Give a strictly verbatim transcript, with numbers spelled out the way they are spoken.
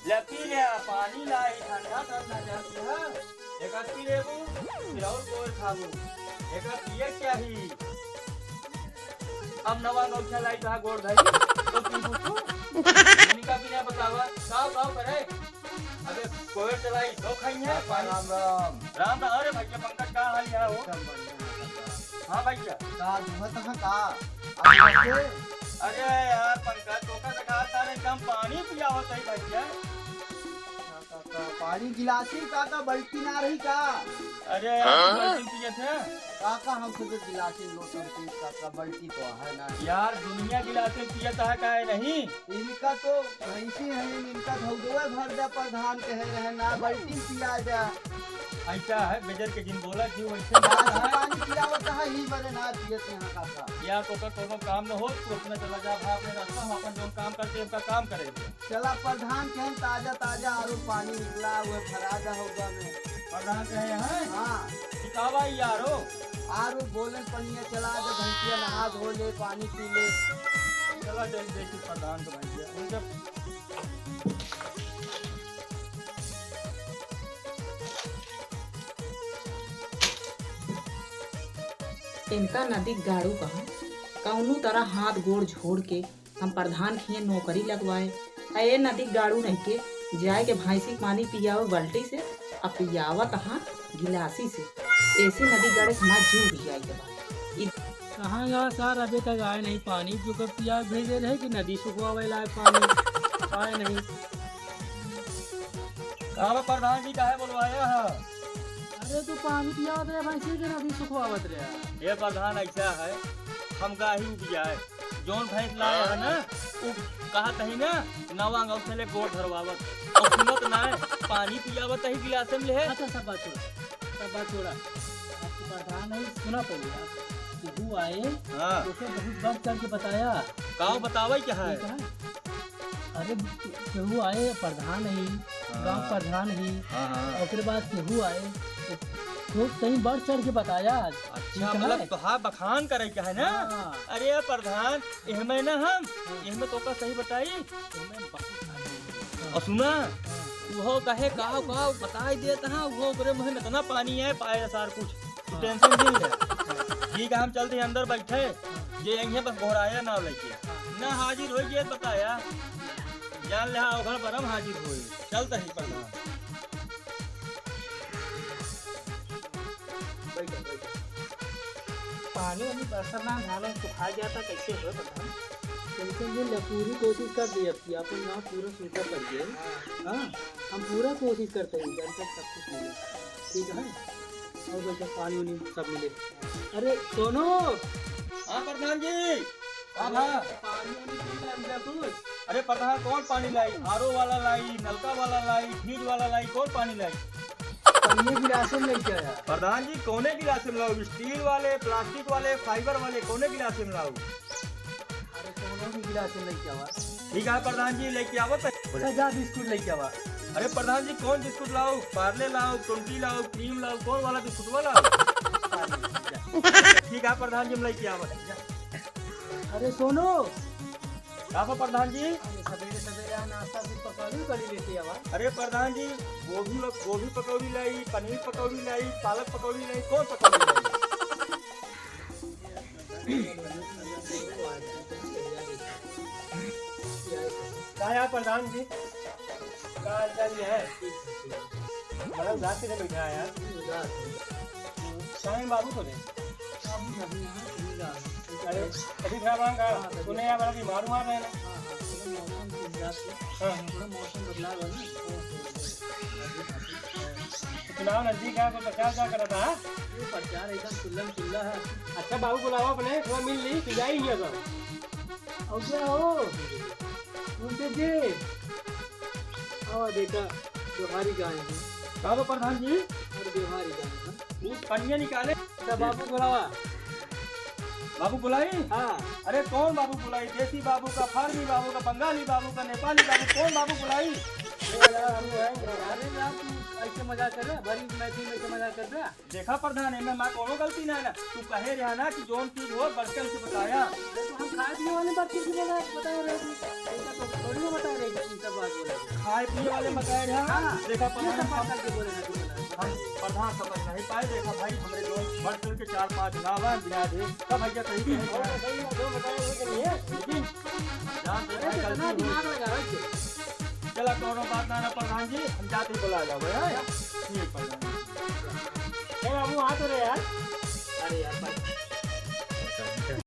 ले पी ले, पानी लाई, ठंडा ठंडा जल पिया। एक आध पी लेबू, फिर और कोई खाबू। एक आध पिए के चाही। अब नवा गौछा लाई, कहाँ गोड़ धरी, तो पी पूछू। इनका भी ना बतावा, साहब, साहब करे। अबे कोई चलाई, दो खाई है, पानी। राम राम। राम राम, अरे भैया पंकज, का हाल है हो? एकदम बढ़िया, एकदम बढ़िया। हाँ भैया। का दुहत है का? अरे यार पंकज, तोका से कहा था रे, कम पानी पियावत है भैया। का, का, का, पानी गिलासी का, का बल्टी ना रही का? अरे यार, हाँ? तू बल्टी पियत है? का, का हम खुद गिलासी लोटन पी का, का बल्टी तो है ना। यार, दुनिया गिलासी पियत है, काहे नहीं? इनका तो भैंसी है, इनका धौदवे भर दे, प्रधान कहे रहे ना, बल्टी पिया जा। ऐसा है, बेजर के जिन बोला, जीव वैसे गिलासी जाता है। पानी पियावत है, ही बरे ना पियत यहाँ का, का। या तो का कोनो काम न हो, तू अपना चला जा, भाग अपने रास्ता, हम अपन जौन काम करते हैं, उनका काम करेंगे। चला प्रधान के हम ताजा ताजा आरो पानी निकला हुए भरा जा होगा में। प्रधान कहे हैं? हाँ। सिखावा ही आरो। आरो बोलन पनिया चला दे, भैंसिया नहा धो ले, पानी पी ले। चला चल देखी प्रधान को भैंसिया। उनके इनका नदी गाड़ू कहाँ, कौनो तरह हाथ गोड़ जोड़ के हम प्रधान खिए नौकरी लगवाए। आ ए नदी गाड़ू नहीं के जाए के भैंसी के पानी पियावे बाल्टी से, आ पियावत हाँ गिलासी से। ऐसी नदी गाड़े से हमार जीव भी जाए के बा। ई कहाँ गवा सार, अबे तक आए नहीं पानी, जो कर पिया भेजे रहे कि नदी सुखवावे लाए पानी, आए नहीं। का बा प्रधान जी, काहे बोलवाया है? अरे तू पानी पियावत रहे भैंसी के, नदी सुखवावत रहे। ये प्रधान ऐसा है, हम गाही उपजाए, जौन भैंस लाए है ना, उ कहत ही ना, नवा अंगौछे ले गोड़ धरवावत, और सुनत ना है, पानी पियावत ही गिलास में ले। अच्छा, सब बात छोड़ा, सब बात छोड़ा। अब तू प्रधान नहीं, सुना पहले आप। केहू आए, हाँ। तो ओके बहुत बढ़ चढ़ के बताया। का बतावे क्या है? ठीक है। अरे, केहू आए, प्रधान ही, हाँ। गाँव प्रधान ही, हाँ, हाँ। ओकरे बाद केहू आए, तो खूब सही बढ़ चढ़ के बताया। अच्छा, ठीक है। मतलब तोहार बखान करे के है ना? हाँ। अरे प्रधान, एहमे ना हम, हाँ। एहमे तोका सही बताई, एहमे बहुत आदमी है। और सुना, हाँ। उहो कहे, "काव, काव, बताई देत हाँ," उहो ओकरे मुँह में इतना पानी है, पाए सार कुछ। तू हाँ। टेंशन जिन ले। हाँ। ठीक है, हम चलते हैं अंदर बैठे, हाँ। जे यहीं बस घोड़ाया नाव लेके। हाँ। ना हाजिर होई जे बताया, जान ले, हाँ, ओखर बरम हाजिर होई। चलते ही प्रधान। बैठो, बैठो। पानी वानी बरसत ना, धान वान सुखा जाता, कैसे होए प्रधान? टेंशन जिन ले, पूरी कोशिश कर दी अब कि अपन गाँव पूरा सूखा पड़ गया। हाँ। हाँ, हम पूरा कोशिश करते हैं, जब तक सब कुछ मिले। ठीक है? और जब तक पानी वानी सब मिले। अरे, सोनू! हाँ, प्रधान जी। हाँ, हाँ। पानी वानी पी ले, हम जा कुछ। अरे, प्रधान, कौन पानी लाई? आरो वाला लाई, नलका वाला लाई, फ्रिज वाला लाई, कौन पानी लाई? पानी गिलास में लेके आया। प्रधान जी, कौने गिलास में लाओ? स्टील वाले, प्लास्टिक वाले, फाइबर वाले, कौने गिलास में लाओ? अरे, कौनो भी गिलास में लेके आवा। ठीक है प्रधान जी, लेके आवत है। अच्छा, जा बिस्कुट लेके आवा। अरे प्रधान जी, कौन बिस्कुट लाओ? पार्ले लाओ, ट्वेंटी लाओ, क्रीम लाओ, कौन वाला बिस्कुट वाला? ठीक है प्रधान जी, हम लेके आवत है। अरे सोनू। का बा प्रधान जी? अरे सवेरे सवेरे आ नाश्ता से पकौड़ी उकौड़ी लेके आवा। अरे प्रधान जी, गोभी, गोभी पकौड़ी लाई, पनीर पकौड़ी लाई, पालक पकौड़ी लाई, कौन पकौड़ी लाई? का यार प्रधान जी, का हाल चाल है? बड़ा उदास से बैठा है यार। साईं बाबू तो नहीं। अरे, अभी खराब रहा का? हाँ, तूने यार बड़ा बीमार हुआ था ना? हाँ, हाँ, थोड़ा मौसम के हिसाब से, हाँ। थोड़ा मौसम बदलाव है ना। चुनाव नजदीक है, तो प्रचार क्या कर रहा था? ये प्रचार एकदम खुल्लम खुल्ला है। अच्छा, बाबू बुलाओ अपने, थोड़ा मिल ली, पिजाई ही है सब। और क्या हो? उनसे जी। और देखा, जोहारी गाय है। का बा प्रधान जी? और जोहारी गाय है। वो पनिया निकाले। अच्छा, बाबू बुलावा। बाबू बुलाई? हाँ। अरे कौन बाबू बुलाई? देसी बाबू का, फार्मी बाबू का, बंगाली बाबू का, नेपाली बाबू, कौन बाबू बुलाई? अरे यार, हम हैं। अरे यार, तू ऐसे मजाक कर रहा, भरी महफिल में ऐसे मजाक कर रहा। देखा प्रधान, एमे हमार कौनो गलती ना है ना। तू कहे रहा ना कि जौन चीज हो बढ़ चढ़ के बताया। देखो, हम खाए पिए वाले बात करके बोला, बताओ रहे थे। ऐसा तो थोड़ी ना बता रहे कि इन सब बात बोला। खाए पिए वाले बताए रहा। हाँ, देखा ये प्रधान, सब बात हम, करके बोले थे, बोला। हम प्रधान समझ नहीं पाए। देखा भाई, हमरे दोस्त बढ़ चढ़ के चार पाँच ना बा, गिना दे। तब भैया सही कहे और रहा। बताइए, जो बताए वो तो नहीं है। लेकिन जान दे अरे, भाई, कितना गलती हो। दिमाग लगा रहा है। चला, कौनो बात ना, ना प्रधान जी, हम जाते ही बुला जाओ, हैं? ठीक प्रधान जी। ए बाबू, आ तो रहे यार। अरे यार, भाई।